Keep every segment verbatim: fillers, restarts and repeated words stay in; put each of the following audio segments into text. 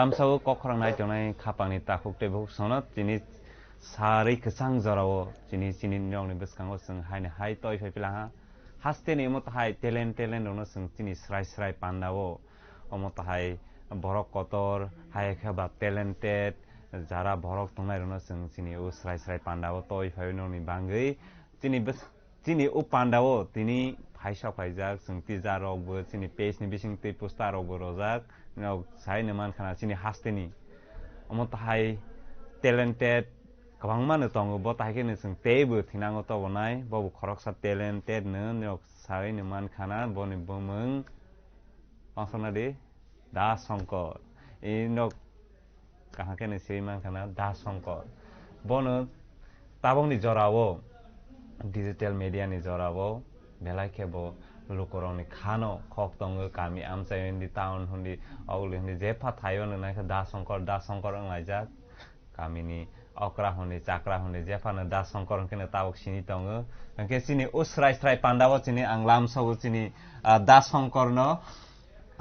Tamsao kok khorang nai tongnai khapangni takhuk tei bukhuk sono chini sarwi kwchang jorao chini, chini nokni bwskango chwng haino hai toi phai pila ha. Hasteni omo tahai talent, talent rokno chwng chini srai srai pandao. Omo tahai borok kotor, hai khe ba talented, jara borok tongnai rokno chwng chini o srai srai pandao toi phai nokni bangwi. Chini bws-, chini o pandao tini phaisa phaijak, chwng twijar rokbo chini page ni bising twi poster rokbo rojak, nok sai no mankha na chini hasteni. Omo tahai talented kwbangma no tongo, bo tahai khe no chwng teibo thinango tobonai, bobo khoroksa talented no, nok sai no mankha na, boni bumung Pangsana di Das Songkor. I nok kaham khe ni swi mankha na Das Songkor. Bono tabokni jorao, digital media ni jorao belai khe bo lukurokni khano khok tongo, kami amchai hindi, town hindi, ogli hindi, jepha thaio no naikha Das Songkor, Das Songkor wnglaijak. Kamini okra hwnwi, chakra hwnwi, jephano Das Songkor hwnkhe no tabok sini tongo. Hwnkhe chini o srai srai pandao chini ang lamsogo chini, ah, Das Songkorno.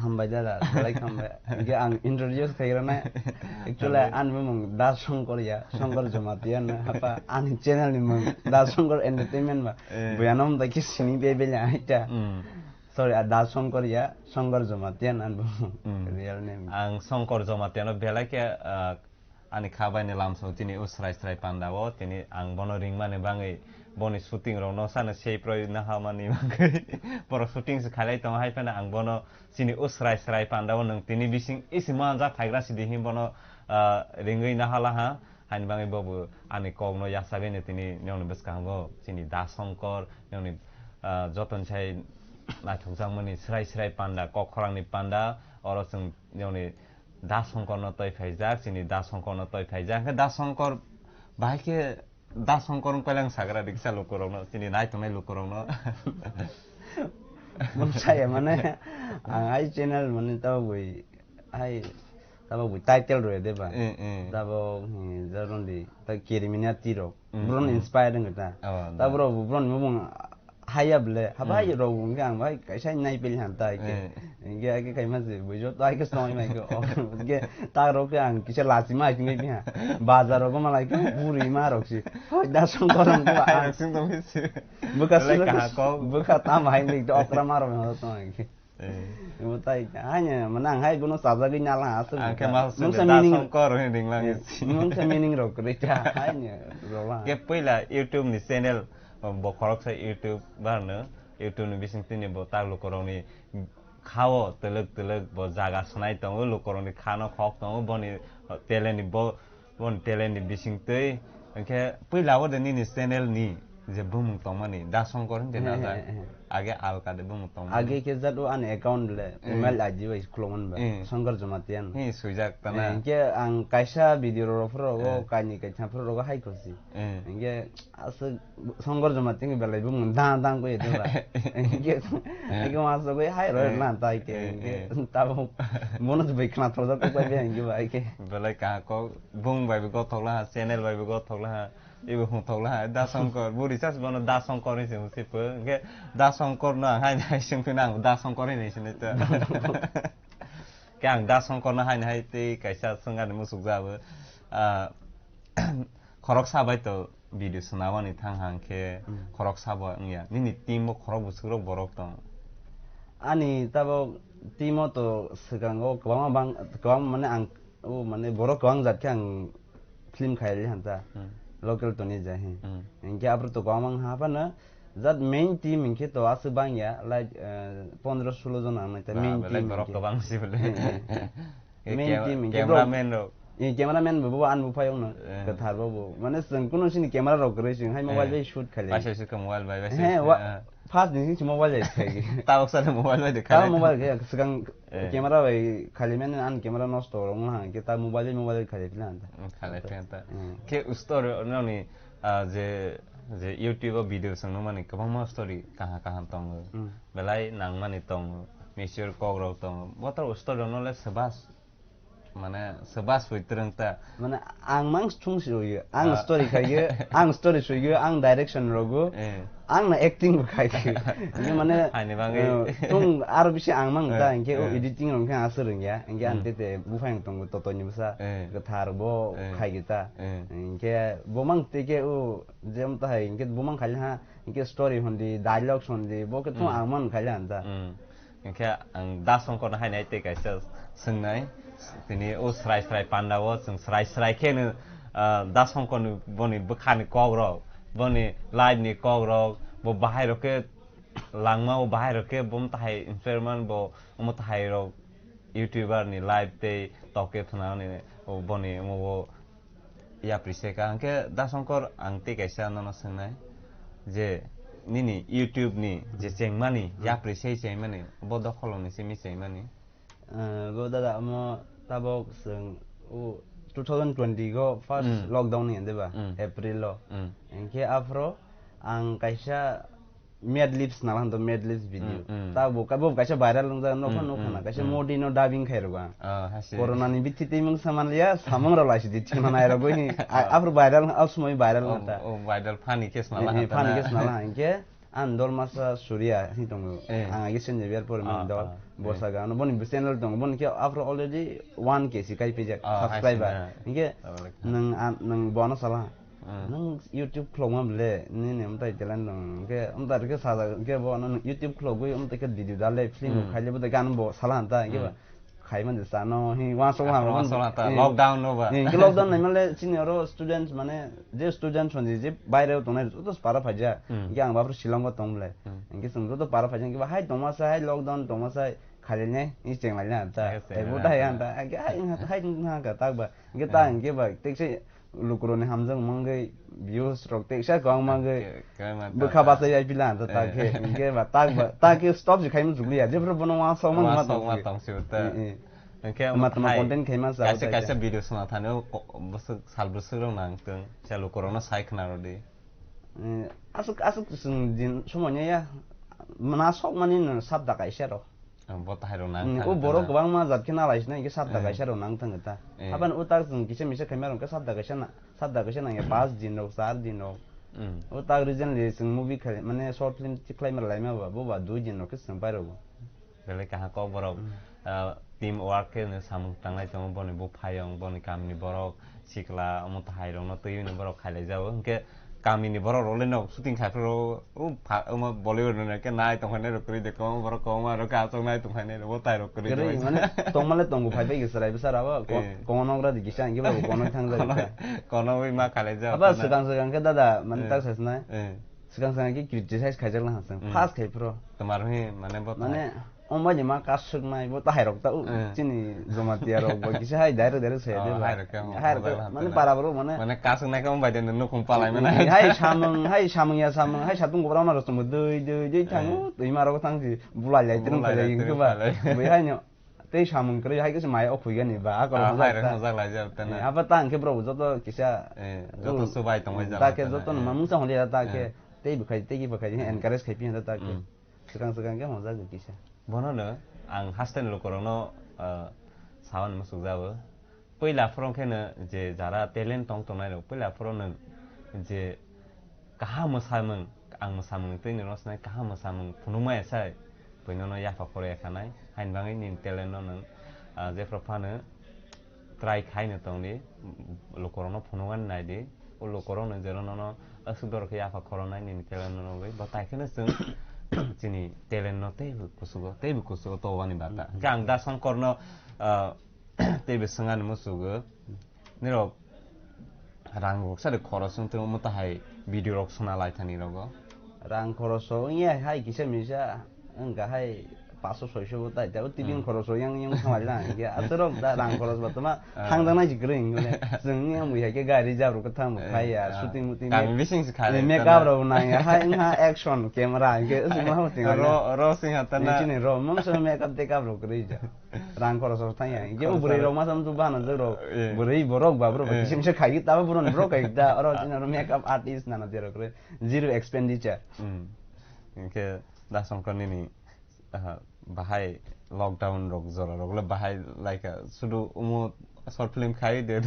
Hambai dada, belai hambai. Hwnkhe ang introduce khairana. Actually, hambai. Ani bumung Das Songkor ya, Songkor Jamatia no. Hapa ani channel ni mung Das Songkor Entertainment ba. Eh. Buyanom da khe sini bebele aita. Mm. Sorry, a Das Songkor ya, Songkor Jamatia ani bumung. Mm. Real name. Ang Songkor Jamatia no belai khe, ah, Ani kha bai ni lamsong chini o srai srai panda o, tini ang bono ringmani bagwi boni shooting rok no sano sei proi naha mani bagwi borok shooting se khailai tongo, hai phano ang bono chini o srai srai panda o nwng tini bising isi manjak phaigra sidi hin bono, ah, ringwi naha laha, haini bagwi bobo ani kok no yachagwi no tini nokni bwskango chini Da Songkor nokni, ah, joto ni sai naithokjak mani srai srai panda, kok khorang ni panda, oro chwng nokni Da Songkor no toi phaijak, chini Da Songkor no toi phaijak. Hwnkhe Da Songkor bahai khe Da Songkor wng paileng sagra riksa lukurokno, chini nai tongnai lukurokno. Mung saya mane, ang hai channel mane tabok bui, hai tabok bui title rw de ba. Eh, eh. Tabok, hmm, jarondi, ta kirimina tirok. Mm, Bron mm. Inspire wng ta. Oh, ta da. Bro, bron mung haya ble, haba Mm. Haya rok wng ang bai kaisa nai pili han ta ke. Eh. Ge age kai ma se, bujo ta ke song mai ko. Ge ta rok ke ang kisa lachi ma ke ngi ha. Bazar rok ma lai ke buri ma rok si. Hoi Da Songkor ang ko. Ang sing to mi si. Buka Lai silo kaha ke, ko. Buka tam hai ni to okra ma rok ma to ang ke. Eh. Bo tai, haino, mane ang hai bono chajagwi nala aswk Ang khe kha. Ma Mungsa sungkhe Da meaning, Songkor hwnwi ringlang eh, si. Mungsa meaning rok kwrwi kha, haino, rola. Ke puila YouTube ni channel, bo khoroksa YouTuber no, YouTube ni bising tini bo tak lukurokni khao twlwk twlwk bo jaga swnai tongo, lukurokni khano khok tongo, boni talent ni bo Boni talent ni bisingtwi, hwnkhe puila o de nini channel ni je bumung tongmani, Da Songkor hwnde He, he, najak. He, he. Age alka de bumung tongmani. Age khe jat o ani account le, Eh. Email I D bai khulokmani ba, Eh. Songkor Jamatia. He, swijak ta na. Eh, hwnkhe ang kaisa video rok phuru rogo, Eh. Kaini kaitham phuru rogo hai khosi. Eh. Hwnkhe aswk Songkor Jamatia ni belai bumung dang dang koi de ba. Hwnkhe, Eh. hwnkhe ma aswk koi hai roi Eh. Na tai ke, Eh, hwnkhe eh. Tabo bono bai khna thorjak kok bai hwnkhe ba hwnkhe. Belai kaha kok. Bung bai bo gothok laha, channel bai bo gothok laha, ibo hungthok laha, Da Songkor, buri sas bono Da Songkor hinwi se hwnsi pho. Hwnkhe Da Songkor no ang haini hai swngphino ang Da Songkor hinwi sinai to. Khe ang Da Songkor no haini hai tei kaisa swngani muchukjak abo. Ah, khoroksa bai to video swnamani thang hang khe Hmm. Khoroksa bo wngya. Nini team o khorok bwswk rok borok tong? Ani tabok team o to swkango kwbangma bang, kwbangma mane ang O mane borok kwbang jat khe ang film khairwi hanta. Hmm. Local toni ja he. Hmm. Hinkhe aphuru to kwbang wng ha phano jat main team hinkhe to aswk bang ya, like, eh, pondro solo jon ang nai ta Ba, main belai team borok hinkhe. Kwbang si bole. Eh, eh. Eh, Main cam-, team hinkhe cameraman borok rok. Eh, cameraman bo, bo an bo phai wngno. Eh. Kwthar bo bo. Mane chwng kunu sini camera rok kwrwi chwng hai mobile Eh. Bai shoot khaili. Bai shoot kha mobile bai, bai He, shoot wa-, kha. First ni sini mobile bai khaili. Tabok sa mobile bai de Tabok khaili. Mobile khe swkang Eh. Camera bai khali mani an camera nosto rok wngkha, hwnkhe ta mobile bai mobile khali phila anta. Mm, khali phila anta. Mm. Khe story nokni, ah, je, je YouTube o video chwng nukmani kwbangma story kaham kaham tongo. Mm. Belai nangmani tongo, mature kok rok tongo. Bothor story rok no le swbas Mane, sebas hui tereng ta. Mane, ang mang sung si yo, ang Ah. story khai yo, ang story sui yo, ang direction rogo, Eh. ang na acting bo khai yo. Ini mane, Haini bangwi. eh, tung aro bisi ang mang ta, Eh, hingke o eh. editing rong khe asur rong ya, hingke ang Hmm. tete buphang tong toto ni bwsa, Eh. kethar bo Eh. khai kita. Eh. Hingke bo mang te ke o jem ta hai, hingke bo mang khai ha, hingke story hondi, dialogues hondi, bo ke tung Hmm. ang mang khai han ta. Hmm. Hingke ang Da Songkorno hainai tei kaisa swngnai. Tini o srai srai panda o chwng srai srai khe no, ah, Da Songkorni boni bwkhani kokrok, boni life ni kokrok, bo bahai rok khe langma o bahai rok khe bo mwtai inspire man bo omo tai rok YouTuber ni life tei tok khe thwna ni o boni omo bo Yapri se ka, hwnkhe Da Songkor, ang tei kaisa nono swngnai je, nini YouTube ni je chengmani, Hmm. yapri se chengmani, bo dokholo ni simi chengmani? Eh, bo dada, omo tabok chwng o two thousand twenty go first Hmm. lockdown ni, de ba? Hmm. April o. Hmm. Hwnkhe aphro ang kaisa Mad Libs nang to Mad Libs video. Mm, mm. Ta bo ka-, bo kaisa viral wngjak, nokha Mm, nokha na, mm, kaisa mm. Modi no dubbing khai rwgo ang. Ah, hasi. Corona ni bithi twi mung saman liya, samung rok lai sidi thikna nai rwgo hi. Ah. A-, aphuru viral, a sumoi viral Oh, na ta. Oh, viral funny case na Eh, la eh, ta funny na. Case na la, hingke ang dol masa Surya hi tongo. Eh. Ang agi sen jabiar por Ah, mani dol, ah, eh. Bosa ga, ano boni channel tongo, boni ke aphuru already one K si kai pijak, Ah, subscriber. Hasi na. Hingke Tabok le. Nang an-, nang bono sala. Hmm. Nang YouTube khulokma bole, nini mwtai talent dong. Hwnkhe, mwtai rwkhe sajak, hwnkhe bo ano nang YouTube khulogwi, mwtai khe video dale, film Hmm. khaile, bo de gan bo sala hanta, hwnkhe ba Hmm. khaimani sano, hi, uansuk After hamrok uansuk hanta, eh, lockdown no ba? Eh, hwnkhe lockdown naimale, chini oro students, mane, je students hwnji, je baire tongnai, joto para phaijak. Hmm. Hwnkhe ang ba phuru Shillong o tong bole. Hmm. Hwnkhe chwng joto para phaijak, hwnkhe ba hai tongma sai, hai lockdown tongma sai, khailene, i chenglaina hanta. Yes, eh, bo yes, dai yes. Hanta, hwnkhe hai, hai, hai, tak ba. Hwnkhe ta, Eh. Hwnkhe ba, tekse, lukurokni hamjak mangwi, views rok teksa kwbang mangwi, Ke-, ke ma ta bwkha ta. Bachai ai pila ta, ta Eh. Khe, hwnkhe ba, tak ba, ta khe stop se khaima jukliya, jephru bono uansuk man ma Uansuk tong ma se. Tong se ta. Eh, eh. Hwnkhe Tama tama hai, content khaima sa kaisa, utai kaisa ta. Video swnam thani o ko-, bwswk sal bwswk rok nang tong, se lukurokno sai khna rw di. Eh, aswk, aswk chwng din somanya ya, na sok mani no sabda kaisa rok. Ang bo tahai rok nang Mm, thang o borok tana. Kwbangma jat khe nalai sinai, hwnkhe sabda Eh. Kaisa rok nang thang ta. Eh. Haban o tak chwng kisa misa khaima rok khe sabda kaisa na, sabda kaisa nang ya, pas din rok, char din rok. Mm. O tak recently chwng movie khai, mane short film ti khlaima laima ba, bo ba dui din rok khe chwng pai rok. Belai kaham kok borok, Mm. ah, team work khe no samung tanglai tongo, boni buphayung, boni kamni borok, sikla, omo tahai rokno twiwi no borok khailai jago. Hwnkhe kamini borok rok le no shooting khai phuru o pha-, omo Bollywood no khe nai tongkhainai rok kwrwi de, kwbangma borok kwbangma rok khe achuk nai tongkhainai rok bo tai rok kwrwi Kwrwi de. Mane tongmale tongo phai bai chwrai bwsa rabo ko-, Eh. Kono gra di kisa hwnkhe bo kono thang jagwi Kono, kha. Kono wi ma khalai jao Aba kono. Swkang swkang khe dada mane Eh. Tak sasnai. Eh. Swkang swkang khe criticize khaijak lang hasang. Hmm. First khai phuru. Twmar hi mane bo Mane thai. Omo bai ma kasuk nai bo tahai rok ta u Eh. Chini Jamatia rok bo kisa hai direct direct saya Oh, de ba. Hai rok khe Hai rok mobile mane hapna. Para bro mane. Mane kasuk nai khe omo bai de nung nukhung palai mane. Hai samung, hai samung ya samung, hai satung gobra ma rosong dui dui dui thangu, Eh. Twi ma rok thang si bulai lai tring Bulai lai lai tring tring khe ba. Bulai. Bai hai no. Tei samung kwrwi hai khe se mai o khuigani ba, a korok Ah, hojak hai rok ta. Hojak lai jao tene. Eh, apa ta hwnkhe borok joto kisa, Eh, joto um, subai tongbai ta jala khe tene, joto no eh. Ma mungsa holi ta khe, Eh. Tei bwkhai, tei ki bwkhai, Hmm. Encourage khai phi ta khe. Hmm. Swkang swkang khe hojak kisa. Bono no ang haste ni lukurokno, ah, sawan musuk jabo. Puila phoro khe no je jara talent tong tongnai rok, puila phoro no je kaham mwsamung, ang mwsamung twi nirok sinai kaham mwsamung phunukmaya sai, buino no yapha khoro ya khanai, haini bagwi nini talent no nwng, ah, jephru phano try khai no tong di, lukurok no phunuknani nai di, o lukurok no jero nono aswk doro khe yapha khoro nai nini talent no nugwi, bo tai kheno chwng chini talent no teibo kuchugo, teibo kuchugo tobani bata. Hwnkhe ang Da Songkor no, ah, teibo swngani muchugo, nirok rang rok sari khoros wng tongmo tahai video rok suna lai thani rogo. Rang khoros rok wngya hai kisa misa wngkha hai paso soiso bo tai tabo tibin Hmm. Khoros rok yang yang thanglai lang ya aswk rok da rang khoros ba tama Ah. Thang dang nai si kwrwi wngkhe chwng yang bui hai khe gari jab rok thang bo Eh, khai ya ah. Shooting muting Kami bising si khai eh, make up tana. Rok nang ya hai wngha action camera hingke aswk ma hosting Ro, ro sing ha tana. Chini ro mung so make up take up rok kwrwi ja. Rang khoros rok thang ya. Hingke o bwrwi rok masa mung bahana jok rok. Eh. Bwrwi borok ba borok Eh. Kisa misa khai ta borok borok khai ta oro chini oro make up artist nana dia rok re. Zero expenditure. Hmm. Hingke Da Songkor nini, ah, bahai lockdown rok jora rok le bahai like sudu umo short film khai de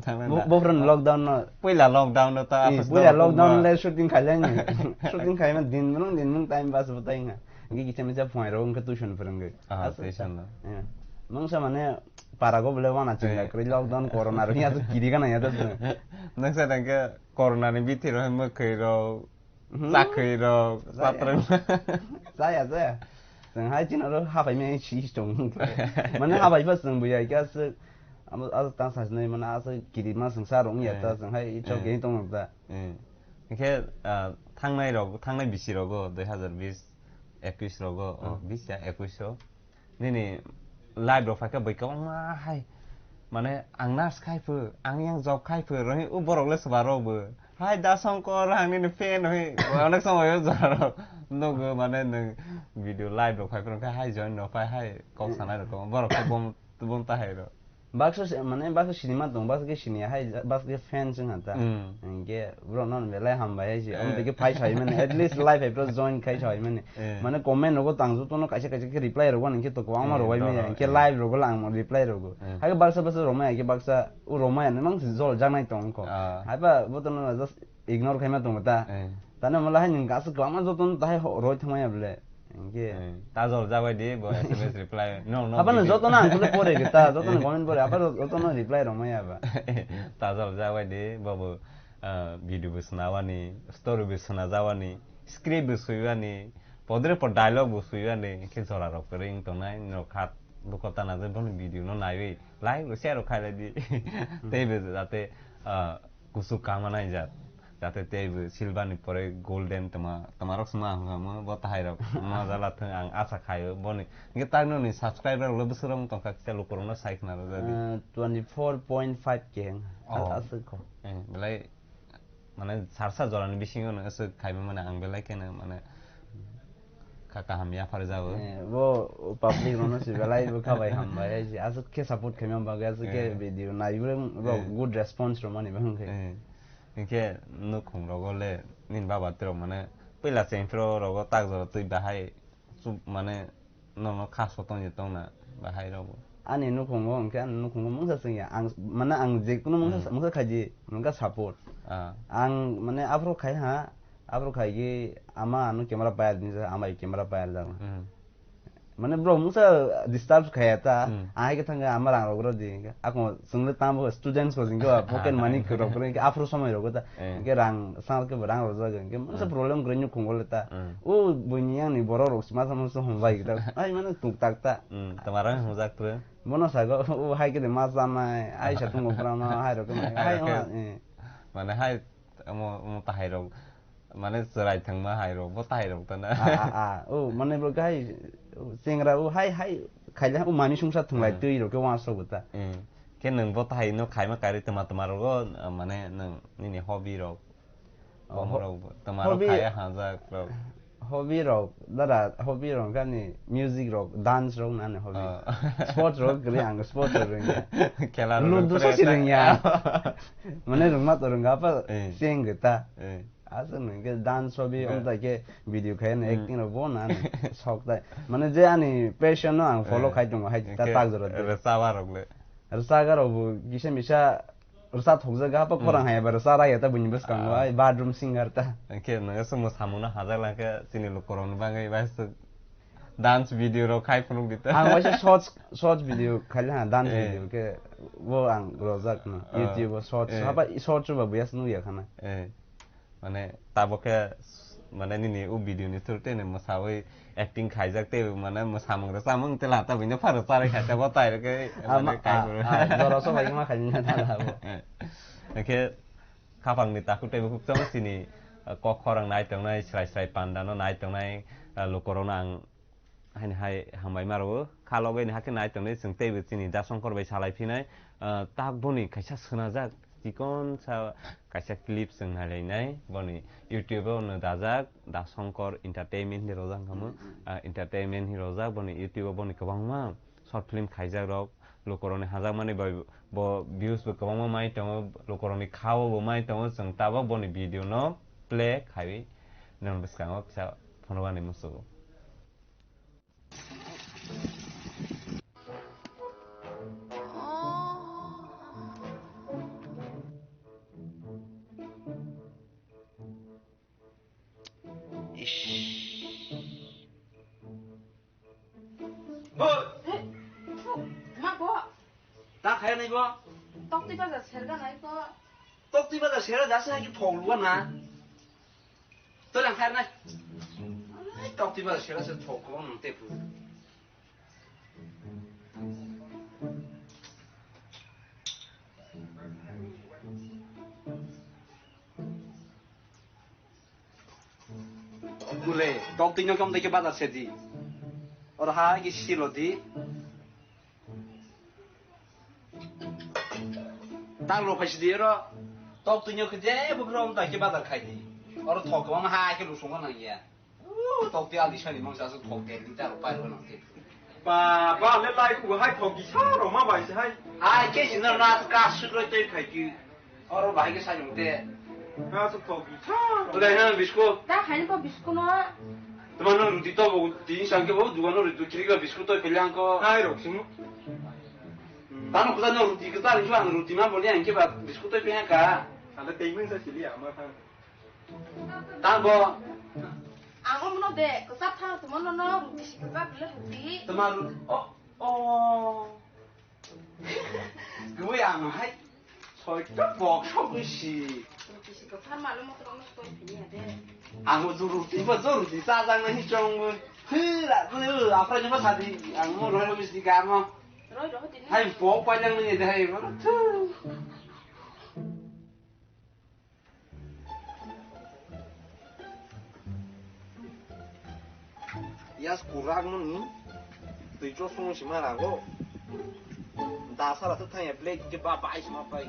thangna Bo- na. Bofran lockdown no. Puila lockdown no ta Eh, after puila lockdown lockdown no. Le shooting khai laini. Shooting khai ma din mung din mung time pass bo tai nga. Ngi kicha misa phone rok ngi tuition phwrwngwi. Ah, Asa tuition ta. No. Eh. Mungsa mane para go bole wana chingla Eh. Kri lockdown corona ri ya to kiri kana ya to. Nang sa dang ke corona ni bithi ro mo khe ro. Hmm. Chakri rok, Chaya. Patrang. Chaya, chaya. Chwng hai chini oro habai maya si tong. Mane habai pa chwng buya kya se. Amo asa tang sa sinai mane asa kiri ma chwng sa rong ya ta Eh. Chwng hai chok Eh. Ge tong ta. Eh. Hingke, ah, thangnai rok, thangnai bisi rogo, dui hazar bis, ekwis rogo, oh, Hmm. Bis ya, ekwis o. Nini live rok phaikhe bai kwbangma hai, mane ang nurse khai phu, ang yang job khai phu, rohi u borok le swba rok bo. Hai da Songkor, ang nini fan rohi, onek somoi o jora rok nugo, mane nwng video live rok phai phuru khe hai join rok phai hai kok sanai rok kwbang, borok khe bom, bom ta hai rok. Baksa se, mane baksa sinima tong, baksa khe siniya hai, baksa khe fan se hanta. Hmm. Hingke borok no belai hambai hai se, abo Eh. Deke phai sai mane, at least live hai pro join khai sai mane. Eh. Mane comment rogo tang joto no kaisa kaisa khe reply rogo nang khe to kwbangma Eh, rogoi doro, maya, hingke eh. Live rogo lang reply rogo. Eh. Hai baksa baksa romaya, hingke baksa u romaya ne mang jol janai tong ko. Ah. Hai ba bo to no just ignore khaima tongo ta. Eh. Tani mala hai nwng kasu kwbangma joto no tahai ho-, roi thangmaya bole. Hingke Eh, ta jol jabai di, bo S M S reply. No, no, Apa no video. Joto no ang kule pore ke ta, joto no Eh. Comment pore, apa joto no reply romaya ba. Ta jol jabai di, bo bo, ah, video bo swnawani, story bo sna jawani, script bo suiwani, podre pod dialogue bo suiwani, hingke jora rok ring tongnai, no khat bukota na je bono video no naiwi, like bo share rok khailai di. Hmm. Tei bo jate, ah, kusu kama naijak. Jate tei bo silver ni pore golden tama, tama rok sima hwnka mo, bo tahai rok ma jala thung ang asa khaio boni. Nge tak no ni subscriber rok le bwswk rok tongkha kisa lukurok no sai khna rw jadi. Eh, twenty four point five K ang. Oh. Asa ko. Eh, belai mane sarsa jora ni bisingo no aswk khaima mane ang belai kheno mane Kha kaham yaphar jago. Eh, bo public rono si belai bo kha bai ham bai, ai si aswk khe support khaima bagwi aswk khe Eh. Video nai bo bo Eh. Good response rw mani bang khe. Eh. Hinkhe nukhung rogo le nini baba tirok mane puila chengphro rogo tak jora twi bahai chup mane nono kha sotong je tongna bahai rogo. Ani nukhungo hinkhe ani nukhungo mungsa swngya ang mane ang je kunu mungsa Hmm. Mungsa khaidi mungsa support. Ah. Ang mane aphuru khai ha Aphuru khaigi ama ano camera buyer ni, ama camera buyer jang. Hmm. Mane bro mungsa disturb khaya ta, Hmm. Ahai khe thangkhe ama rang rok rw di. Ako chwngno tamo students ko jingko pocket money rok rw aphuru somoi rok ta. Eh. Ke rang sang ke rang rok jang ke mungsa Hmm. Problem gre nyu khungol ta. Hmm. O buini yang ni borok rok sima sama so hom bai ta. Ai mane tuk tak ta. Hmm. Tama rang hom jak tu. Bono sago o hai ke de ma sanai, ai sa tungo prama hai rok ma. Hai Hai rok ma. Eh. Mane hai Omo, omo tahai rok, mane chwrai thangma hai rok, bo tahai rok tana. A, a, a. O, mane bo gai, o, chengra, o, hai, hai, khaile, o, mani sungsa thwnglai Hmm. Twi rok khe uansuk bo ta. Hmm. Khe nwng bo tahai no khaima kairwi tma tma rogo, mane nwng nini hobby rok, O, omo ho-, rok bo, tma rok hobby khaya hajak rok. Hobby rok, dara, hobby rok ani music rok, dance rok nani hobby. Oh. Sports rok gri ang sports rok rwngya. Khela rok Ludo rwngya. Sosi rwngya. Mane rwngma to rwngya apa Eh. Seng geta. Eh. Asa nungke dance hobby Eh. Omta ke video khayan Hmm. Acting rok bo nani sok tai. Mane je ani passion no ang follow Eh. Khai tongo hai ta Hingke tak jora de. Rwchaba rok le. Rwchaga rok bo kisa misa Rwsa thokjak ha, pa khorang Hmm. Hai ba rwsa raya ta buini bwskango, Ah. Ai bathroom singer ta. Hingke nang se mwsamung no hajak lang khe chini lukurok ni bagwi bai se dance video rok khai phunuk di ta. Ang waisa shorts, shorts video khai ha, dance Eh. Video khe bo ang rojak no. Ah. YouTube o shorts, Eh. Hapa shorts ba buya se nukya khana. Eh. Mane tabok khe mane nini o video ni through tei mwsawi acting khaijak tei mane mwsamung rwchamung tei lata buino phano charwi khaijak bo tai rwkhe Ama, mane kai a, phuru. A, jora sobai ma khai na thala bo. Hingkhe khapang ni takhuk tei bukhuk chong chini, ah, kok khorang nai tongnai, srai srai panda no nai tongnai, ah, lukurok no ang Haini hai hambai ma rwo, kha loge ni hakhe nai tongnai chwng teibo chini Da Songkor bai salai phinai, ah, tak boni kaisa swnajak chikon sa kaisa clip chwng nai lai nai, boni YouTube o no dajak Da Songkor Entertainment hinwi rojak wngkha mo, ah, entertainment hinwi rojak, boni YouTube o boni kwbangma short film khaijak rok, lukurok ni hajak mani bai bo views bo kwbangma mai tongo, lukurok ni kha o bo mai tongo, chwng tabok boni video no play khaiwi nini bwskango kisa phunuknani muchungo. Tokti bazar serga nai ko. Tokti bazar serga dasa ki thok luwa na. To lang khai nai. Ai, tokti bazar serga se thok ko nang te pu. Bule, tokti no kom deke bazar se di. Or ha ki silo di. Tang lo phaisi di ro. Tokti no khe je bukro deke bazar khai di. Or thok ko ma ha ke lu sung nang ya. Tokti ali sani mang sa thok de ni ta ro pai ro nang te. Ba, ba, le lai ku hai thok di sa ro ma bai se hai. Ai ke jin na ka su ro te khai ki. Oro bahai ke sai mute. Ka su thok di sa ro. Udah na biskut. Ta khai ko biskut no. Teman no ruti to bo tin sang ke bo dukan no ruti kiri ka biskut to pelang ko. Hai rok sing. Tano kuda no ruti ke ta ri ang ruti ma bo ni ang ke ba biskut to pe ka. Ada tengmen sa sili ama kan. Tabo. Ang omono de, kwchak thang tongma nono ruti si kwchak bile ruti. Toma ruti. Oh, oh. Gwi ang hai. Soi to bok sok si. Ruti si kwchak malo mo tong soi pini ade. Ang mo ruti ba ruti sa jang na hi chong mo. Hira, bule, afra jama sadi. Ang mo roi mo si ka mo. Roi roi tini. Hai bok pa jang ni de hai mo. Yas kurak mani twi chosong si ma rago. Dasara se thang ya plate ke ba bai si ma pai.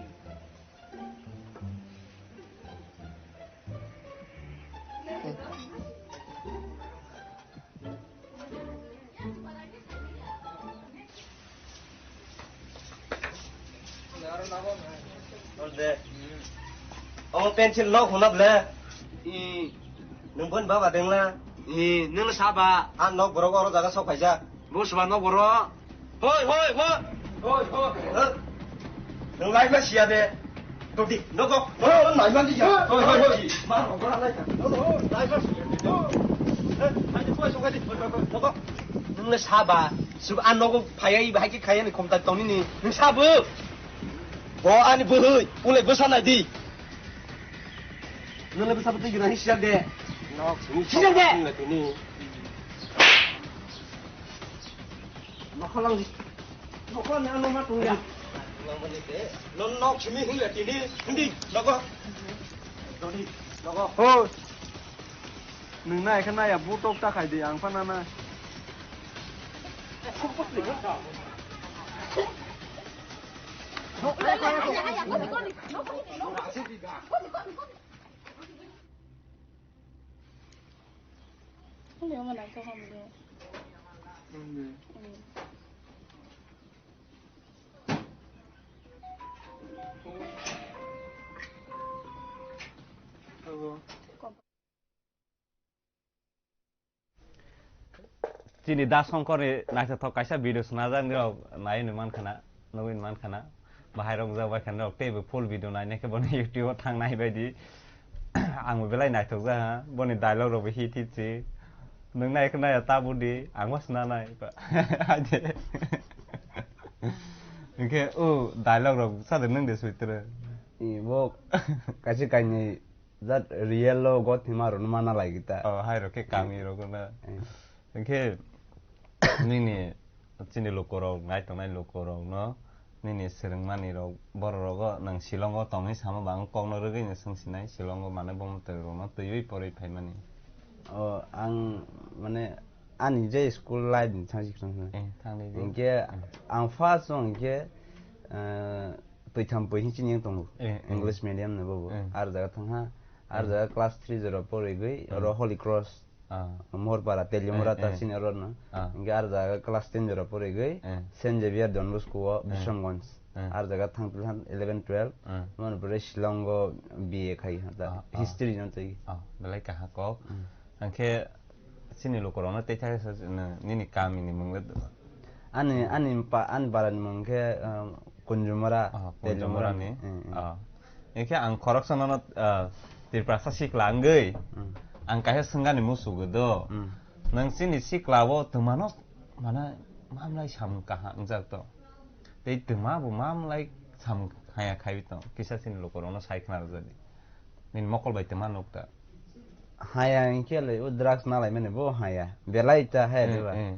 Orde. Omo pencil nok huna ble. I. Nung bon baba dengla. I, nung saba. A nok borok oro jaga sok paijak. Bo saba nok borok. Hoi, hoi, hoi. Hoi, hoi. Nung lai ma siya de. Todi, nogo. Hoi, hoi, hoi. Hoi, hoi, hoi. Ma, hoi, lai ka. Hoi, hoi, lai ma siya de. Hoi, hoi, hoi. Nogo. Nung le saba. Sub a nogo phayai bahai ki khayani khomta tongni ni. Nung sabu. Bo ani bwhwi, ulai bwsa nai di. Nole bwsa bwtwi gina hi sijak de. Nok sini sijak de. Sini tini. Nokhalang di. Nokhalang ni ano ma tong ya. Nang mani de. Non nok sini hung ya tini. Hindi, nogo. Dodi, nogo. Ho. Nung nai khe nai ya, butok ta khai di, ang pha na nai. Abo. Chini Da Songkor ni naithothok kaisa video swnajak, nirok naiwi ni mankha na, nugwi ni mankha na. Bahai rok jak bai kha nirok teibo full video naina khe boni YouTube o thang nai bai di. Ang bo belai naithok jak ha, boni dialogue rok bo hit hit se. Nwng nai khe nai ya ta budi, ang bo swnanai. Hingkhe o dialogue rok sa de nwng de sui tre. I bo kaisa kainwi jat real o gothima rwno mana lai kita. Oh, hai rok khe kami rok na. Eh. Hingkhe nini chini lukorok, nai tongnai lukorokno, nini swrwngmanirok, bororok o nwng Shillong o tongwi sama ba ang kokno rwgwi no swng sinai, Shillong o manwi bomo twi rokno twiwi porwi phaimani. O, ang, mane, ani je school life ni thang sikhe thang. Eh, thang di, di. Hingkhe ang first o hingkhe, eh, Twitham pui hin chini tongo. Eh, eh. English medium no bobo. Eh. Ar jaga thang ha. Ar jaga class three jora porigwi, oro Holy Cross. Ah. Mohorpara, Teliamura ta sini oro no. Ah. Hingke ar jaga class ten jora porigwi, Saint Xavier Don Bosco o, Bisramganj. Eh. Ar jaga thang eleven twelve. Eh. Mano pore Shillong o B A khai ha ta. Ah, ah. History no tei. Ah, belai kaha kok. Hmm. Hingke chini lukorokno tei thai sa nini kamini mung le. Ani, ani pa, ani barani mung khe, um, Kunjumara, oh, Teliamura Kunjumara ni. Hmm, hmm. Oh. Hingke ang khoroksa nono, uh, Tiprasa sikla wngwi, hmm, ang kaisa swngani musugo do. Hmm. Nwng chini sikla o twmano mana mamlai samung kaha wngjak to. Tei twma bo ma mlai sam haya khai tong, kisa sini lukurokno sai khna rwjadi. Nini mokol bai twma nuk ta. Haya hinkhe le o drugs nalai mani bo haya. Belai ta haya Hmm, diba. hmm.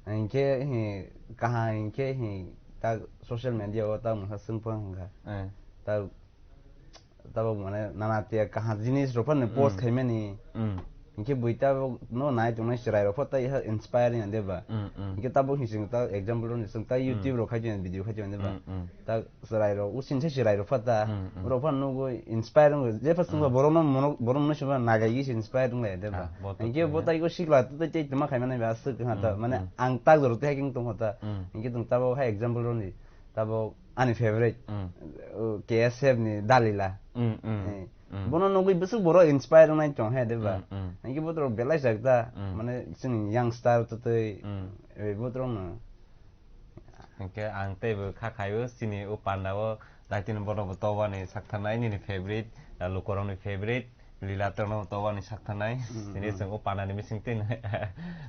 Hinkhe hi kaha hinkhe hi ta social media o ta mungsa swngphang hwnkha. Hmm. Ta Tabok mane nana tiya kaha jinis rok phano post Mm. khaimani. Mm. Hinkhe bui tabok no nai tongnai chwrai rok pho tai ha inspiring ande ba. Mm, mm. Hinkhe tabok ni chwng ta example rok ni chwng ta Mm. YouTube rok khai video khai ande ba. Mm, mm. Ta chwrai rok using se chwrai rok pho ta. Mm, mm. Rok phano nugo inspire wng je pha chwng ba Mm. borok no mono borok no chwng ba nagai gi inspire wng lai ande ba. Ah, bo to Hinkhe bo khe. Tai go sikla tu tai tei tma khaimani ba swk ha ta Mm, mane mm. Ang tak jor te hacking tong ta. Mm. Hinkhe tong tabok ha example rok ni tabok ani favorite. Mm. Uh, K S F ni Dalila. Mm, mm. Eh, Mm. Bono nugwi bwswk borok inspire wngnai tong he, de ba? Mm, mm. Hinkhe botrok belai jak ta, Mm. mane chwng youngster twtwi, Mm. eh, botrok no. Hinkhe ang teibo kha khaio, chini o panda o daitino bono bo tobani saktharnai, nini favorite, ah, lukurokni favorite, Lila tono tobani saktharnai, Mm, chini mm. Chwng o pandani bising twi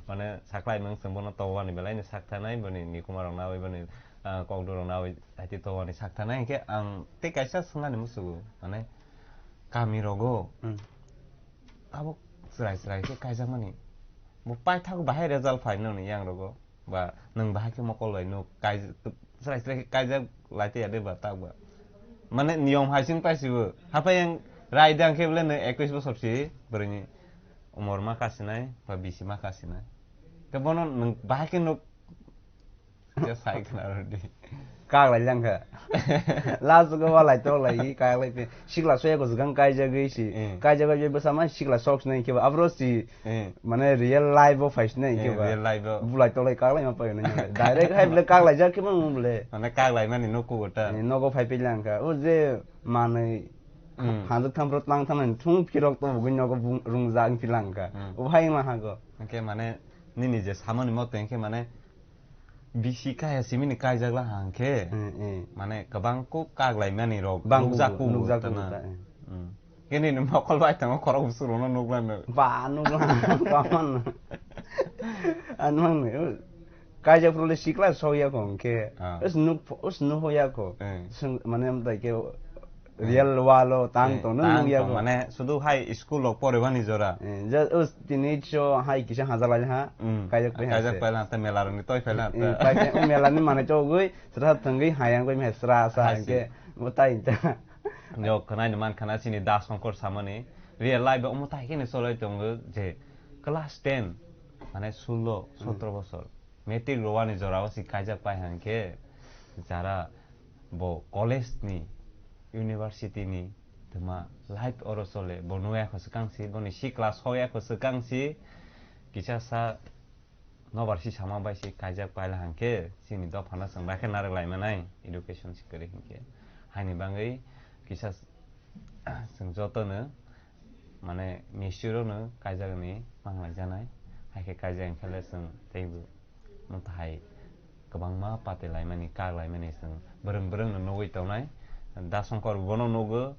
mane saklai mung chwng bono tobani belai ni saktharnai, boni nikuma rok nawi, boni, ah, kokdorok nawi, daiti tobani saktharnai, hinkhe ang tei kaisa swngnani musugo, mane, Kami rogo Hmm. Abo chwrai chwrai khe kaijakmani. Bo paithak bahai result phai nokni yang rogo. Ba nwng bahai khe mokol bai nuk kai-, chwrai chwrai khe kaijak lai tei ya de ba tak ba. Mane niyom hai sing paisibo. Haphai yang rai dang khe bole nwng ekwis bosor si bwrwini umor ma kasinai ba bisi ma kasinai. Khe bono nwng bahai khe nuk Ya sai khna rw di. Kak lai jang kha. Last go wa lai tok lai i kak lai te. Sikla soya ko swkang kai jagwi si. Eh. Kai jagwi bwsa ma sikla sok sinai khe ba. Abro si Eh. Mane real life o phai sinai Eh, khe ba. Real life o. Bulai tok lai kak lai ma pai nai. Direct hai bole kak lai jak khe ma bole. Mane kak lai mani no ku ta. Eh, nogo phai pi lang kha. O je manwi Hmm. Hanjak tham pro tlang tham thung phirok to bugwi nogo bung-, rung jak pi lang kha. Hmm. O hai ma ha go. Hwnkhe mane nini je samani mote hwnkhe mane Bisi kaya simini kaijak la hang khe, Hmm, hmm. Mane kwbang kuk kak lai mani rok Bang nukjak kubu, kubu nukjak tana. Kubu ta, eh. Hmm. Khe nini mokol bai tamo khorok bwswk rokno nukla no. Ba nukla, kaman. An mang ni, kaijak phuru le sikla sok ya ko hwnkhe. Ah. Us nuk, us nuk ya ko. Eh. Sung, mane am tai khe Real walo tang Eh, tong no tang nung ya tong, bo. Mane sudu hai school rok poribani jora. Eh, ja, us tini cho hai kisa hajar lai ha. Mm. Kaijak pai Kaijak ha. Pai lang ta mela rok ni toi pai lang ta. Eh, pai ke mela ni mane chogwi sra thangwi hayang pai me sra sa Hai hingke si. Bo tai ta. Yo khwnai ni man khana sini Da Songkor samani. Real life omo tai khe ni solai tongo je class ten mane sullo, Mm. Sotro bosor. Matric rwani jorao si kaijak pai hang khe jara bo college ni, university ni twma life oro chole, bo nukya kho swkang si, boni sikla sokya kho swkang si, kisa sa nobar si sama bai si kaijak paila hang khe chini dophano chwng bai khe narwk lai manai education si kwrwi hing khe. Haini bagwi kisa chwng jotono mane misui rokno kaijak ni manglai janai, hai khe kaijak hing khe le chwng teibo motha hai kwbangma pati laimani, kak laimani chwng bwrwng bwrwng no nugwi tongnai. Da Songkor bono nugo,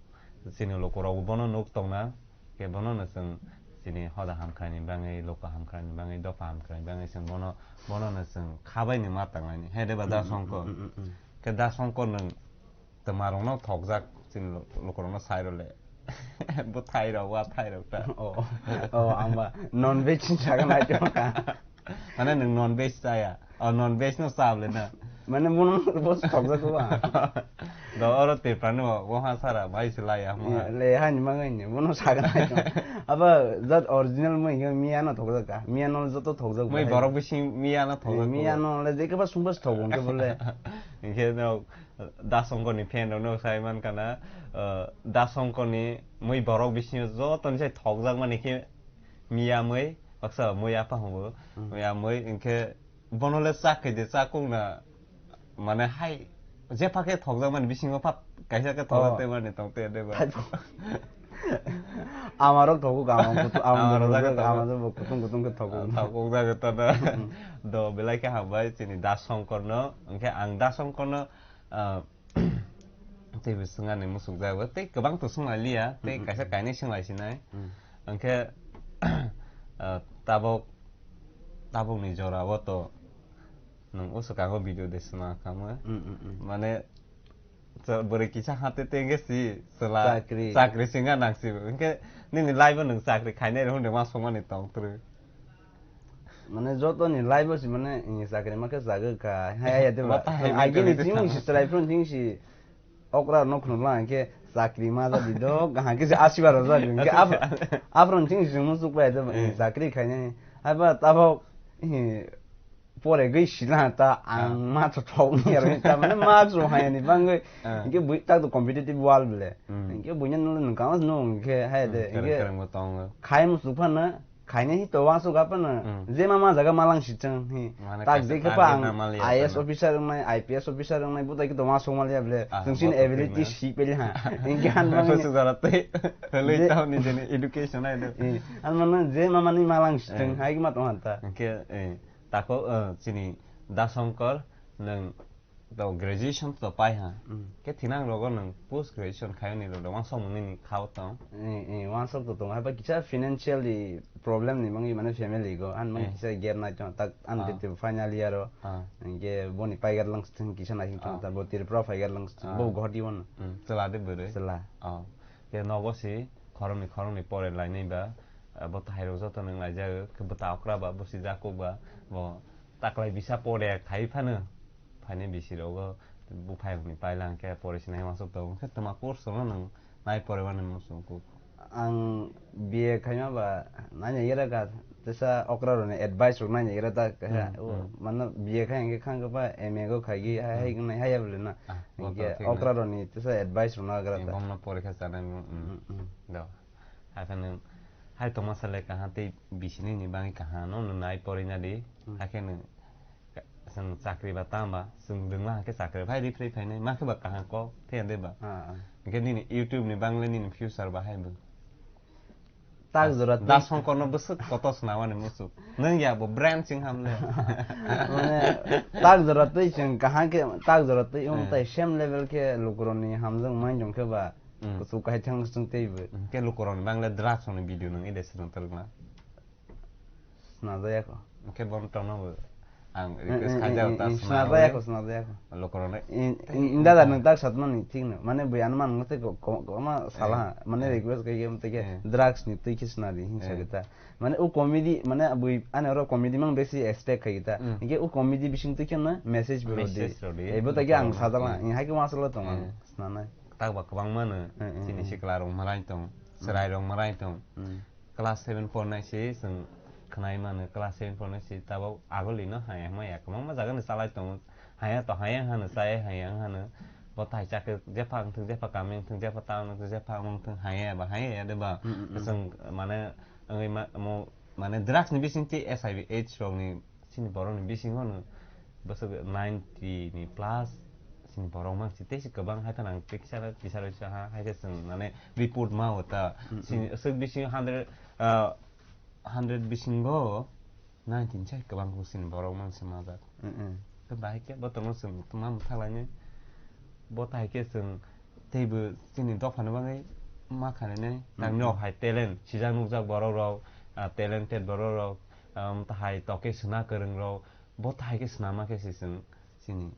chini lukurok bono nuk tongna, khe bono no chwng chini hoda hamkrai ni bagwi, luku hamkrai ni bagwi, dopha hamkrai ni bagwi chwng bono, bono no chwng khabai ni ma tanglaini. He de ba Da Songkor? Mm, mm, mm, mm. Khe Da Songkor nwng Twmarokno thokjak, chini lo-, lukurokno sai rwle. Bo thairok, wa thairok ta. Oh, oh, ang ba non veg ni jaga nai tongkha. Mane nwng non veg chaya. Oh, non veg no cha bole na. Mane bono bo thokjak ba. Do oro Tripura ni bo, bo ha sara, bai se laya, mo ha. Le, hani mangai ni, bono saga nai tong. Aba, jat original mo, hiyo miya no thokjak ka. Miya no joto thokjak. Moi ba. Borok bising miya no thokjak. Miya no le, jeke ba sung ba thok, ke bole. Hinkhe no, Da Songkor ni fan rok no sai man kana, uh, Da Songkor ni mui borok bisingo joto ni sai thokjak mani khe miya mui, baksa mui apa hongo, Hmm. Miya mui hinkhe bono le chak khai de, chak kung na, mane hai jepha khe thokjak mani bisingo phat kaisa khe thokjak Oh. Te mani tong te de ba. Thaibo. Amarok thogo, ama kutu-, ama Ama rok jaga jaga, thogo. Ama jaga kutung kutung khe thogo. Thok kok jaga ta da. Hmm. Do belai khe hambai chini Da Songkor no, hinkhe ang Da Songkor no, ah, teibo swngani musuk jago, tei kwbang to swngna liya, tei Hmm, hmm, kaisa hmm. Kainwi swnglaisi nai. Hmm. Hinkhe, ah, tabok, tabokni jora o to Nwng o swkango video de swnam kamo. Mm, mm, mm. Mane, cha-, bwrwi kisa hate tenge si, chwla Chakri. Chakri singha nang si. Hinkhe nini life o nwng chakri khainai rw hunde ma songmani tong twrwi. Mane, joto ni life o si, mane, eh, chakri ma khe chagwi kha. Hai, hai, de ba. Mata hai Agini khe chini khe si chwrai phone chini si. Okra no khunuk lang khe chakri ma jadi do, kaham khe se asibar rok jadi. Hinkhe Acha, af-, acha. Afro chini si muchuk bai do, eh, Eh. Chakri khainai. Hai ba, tabo, eh, pore gwi sila ta ang Ah. ma to thok ni yar ta mane ma so ha ni bang gwi Ah. ke bui tak to competitive world le Hmm. ke bui nyan nung kang no ke ha de Hmm, kereng ke kereng bo tongo. Khai mu su phan na khai ne hi to wa so ga phan na Hmm. Je ma ma jaga malang si chang hi Mane tak kaisa de ke target pa ang na mali ya I A S phan na. Officer nai I P S officer nai bu ta ki to wa so mal ya ble Ah, sung sin bo to ability thik na. Si pe ha in ke han bang Bo ni su jara te le Je- ta ni je ni education ai do. Eh, an ma na je ma ma ni malang si chang Eh. Hai ki ma to han ta Ke eh. Tako, eh, chini Da Shankar, nwng to graduation to pai ha. Mm. Khe thinang rogo nwng post graduation khayo ni rogo wansok mung nini khao tong. Eh, eh, wansok to tong. Haiba kisa financially problem ni mangi mane family go. An mangi Eh. Kisa gap nai tong. Tak an Ah. Final year o. Ah. Hingke boni paigar lang sing kisa nai tong. Ah. Tar bo Tripura paigar lang sing. Ah. Bo Guwahati wan. Mm, chwla de bwrwi. Chwla. Oh. Ke nogo si khoroknwi khoroknwi pore lainai ba, ah, bo tahairok joto nwng laijak, khe bwta okra ba, bo sijak kok ba, bo taklai bisa pore khai phano, phaini bisi rogo buphai rokni paila hwnkhe pore sinai uansuk tongo, hwnkhe twma course no nwng nai pore mani muchung kuk. Ang B A khaima ba nanya ira ka tesa okra roni advice rok nanya ira ta Hmm, o hmm. Mano B A khai hwnkhe khang khe ba M A go khai gi hai hai Hmm. Nai haya bole na. Ah, Hingke okra rok ni tesa advice rwna agra ta. Bongno porikha chanai, mm, mm. Mm, mm. Do. Haikhe nwng hai tongma sale kaha tei bisini ni bangwi kaha no nwng nai porina di. Mm. Haikhe nwng ka-, chwng chakri ba tama, chwng dwngma haikhe chakri bai rifrwi phainai, ma khe ba kaha kok thai de ba. Ah, ah. Hingke nini YouTube ni bangle nini future ba hai bo. Tak jora twi Da Shankar no bwswk kotor swnamani muchuk. Nwng ya bo brand sing hamle. Mane, tak jora twi chwng kaham khe, tak jora twi wng Eh. Tai same level khe lukurokni hamjwk manjong khe ba, Mm. Kuchuk kaithang chwng teibo. Hwnkhe lukurokni bangle drugs rokni video nwng ede se nwng talwkna. Snajaya kho. Hwnkhe bono tongno bo ang Eh, request eh, khaijak eh, ta eh, swnamwi. Snajaya kho, snajaya kho. Lukurokno. In, in, in dada nwng tak satmani thikno. Mane bui ano man ngote ko, ko, ko ma sala Eh. Ha. Mane Eh. Request khaikhe mteke Eh. Drugs ni twi khe swnadi hinsa Eh. Khe ta. Mane o comedy, mane bui ano oro comedy mang besi expect khaikhe ta. Mm. Hingke o comedy bising twi khe no message bo rodi. Message rodi. Eh, bo ta khe ang sajala. Mm. Hai khe ma sala tong ang Eh. Snanai. Tak ba kwbangma no Eh, eh, chini eh. Sikla rok marai tong, Mm. Chwrai rok marai tong. Mm. Class seven pornai se chwng khwnai mano, class seven pornai se tabok agulino hai hwnmaya kwbangma jaga ni chalai tongo. Haya to haya hano, chaya haya hano. Bo tai chakhe jepha wngthung, jepha kami wngthung, jepha town wngthung, jepha omo wngthung, haya ba haya ya de ba. Mm, mm, mm. Chwng mane wngwi ma-, mo-, mane drugs ni bising twi H I V AIDS rok ni Chini borok ni bisingo no bwswk ninety ni plus chini borok mang si tei si kwbang hai phano ang tei kisa kisa rw sa ha hai khe chwng mane report ma o ta. Mm, mm. Chini aswk bisingo hundred, ah, hundred bisingo ninety ni sai kwbang khe chini borok mang si majak. Mm, mm. Khe bahai khe bo tongno chwng ma mwthak lainai. Bo tai khe chwng teibo chini dophani bagwi ma khainai. Mm, tangni rok mm. Hai talent sijak nukjak borok rok, ah, talented borok rok, um, tahai tokhe sna kwrwng rok. Bo tai khe swnama khe se chwng chini,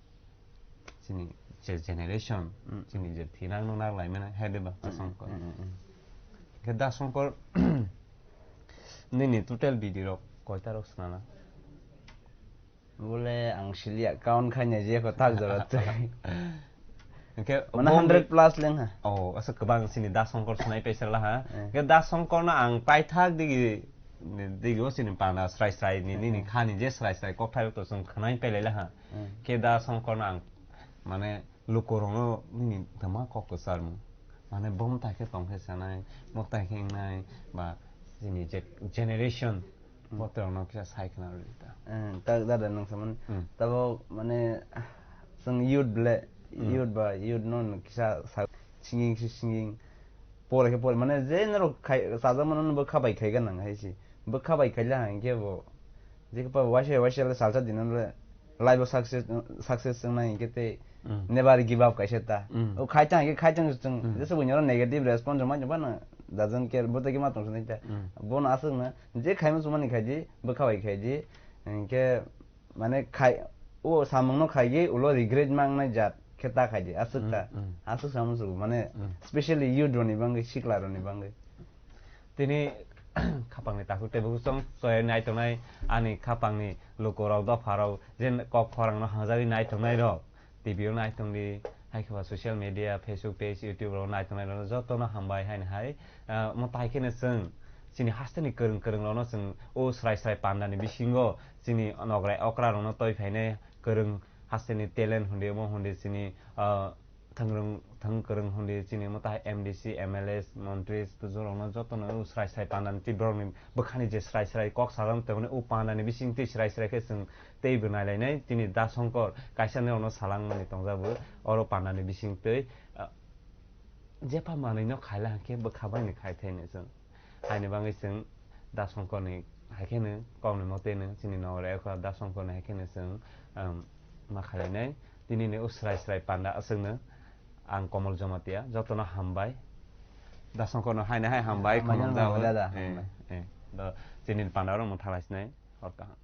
chini je generation, mm, chini je thinang nung nang lai mano, hai de ba, mm, Shankar. Mm, mm, mm. Khe Da Shankar, nini total video rok koita rok swnana? Bole ang siliya, count khaina je ko tak jora twi. Hingke mane bo hundred plus leng ha. Oh, asa kwbang sini Da Shankar sunai paisa la ha. Eh. Ke Da Shankar no ang paithak digi, digi o sini pana srai srai ni, nini, eh, khani je srai srai kokthai to sung khnai pailai la ha. Eh. Ke Da Shankar no ang mane luko rong no nini dama kok kwchar mu. Mane bom tai khe tong khe sanai, mo tai khe nai ba sini je generation Hmm. Bo terong no kisa sai khna rwdi ta. Eh, ta dada nung samani. Hmm. Tabo mane, sung youth ble, hmm, youth ba, youth no kisa sa-, singing si singing. Pore khe pore, mane je norok khai, sajak mano no bo khabai khai ganang hai si. Bo khabai khai la hang khe bo. Je khe pa waisa waisa le salsa dinang le. Life o success, success wngnai hinkhe tei, mm, never give up kaisa ta. Mm. O khaitang hinkhe khaitang chwng, mm, jesa buini oro negative response rwmani phano doesn't care, bo tei khe ma tong sini ta. Mm. Bono aswkno je khaima chumani khaidi, bwkha bai khaidi, hinkhe mane khai, O samungno khaigwi ulo regret mangnai jat khe ta khaidi, aswk ta. Mm, mm. Aswk samung sugo, mane, Mm. specially youth roni bangwi, sikla roni bangwi. Tini khapangni takhuk tei bukhuk chong choya nai tongnai ani khapangni lukurok, dopharok, je kok khorangno hangjagwi nai tongnai rok, T V o nai tongdi, hai khe ba social media, Facebook page, YouTube rok nai tongnai rok jotono hambai haini hai. Ah, mo tai kheno chwng chini hasteni kwrwng kwrwng rokno chwng o srai srai pandani bisingo chini nograi okra rokno toi phainai kwrwng hasteni talent hundi omo hundi chini, ah, thangrwng thang kwrwng hundi chini mwtai M D C, M L A, montri, tujurokno jotono srai srai pandani tei borokni bwkhani je srai srai kok salam tongmani o pandani bising twi srai srai khe chwng teibo nailainai. Tini Da Songkor kaisa norokno salangmani tongjabo oro pandani bising twi, ah, jepha manwino khaila hwnkhe bwkha baino khai thaino chwng. Haini bagwi chwng Da Songkorni hai kheno kokni moteno chini nogor ekha Da Songkorni hai kheno chwng, um, ma khainai. Tinini o srai srai panda aswkno ang Komol Jamatia jotono hambai. Da Songkorno haino hai hambai, Hambai khulumjao. Jamatia da, Eh, hambai. Eh. Do chini panda oro mung thalaisinai hor kaham.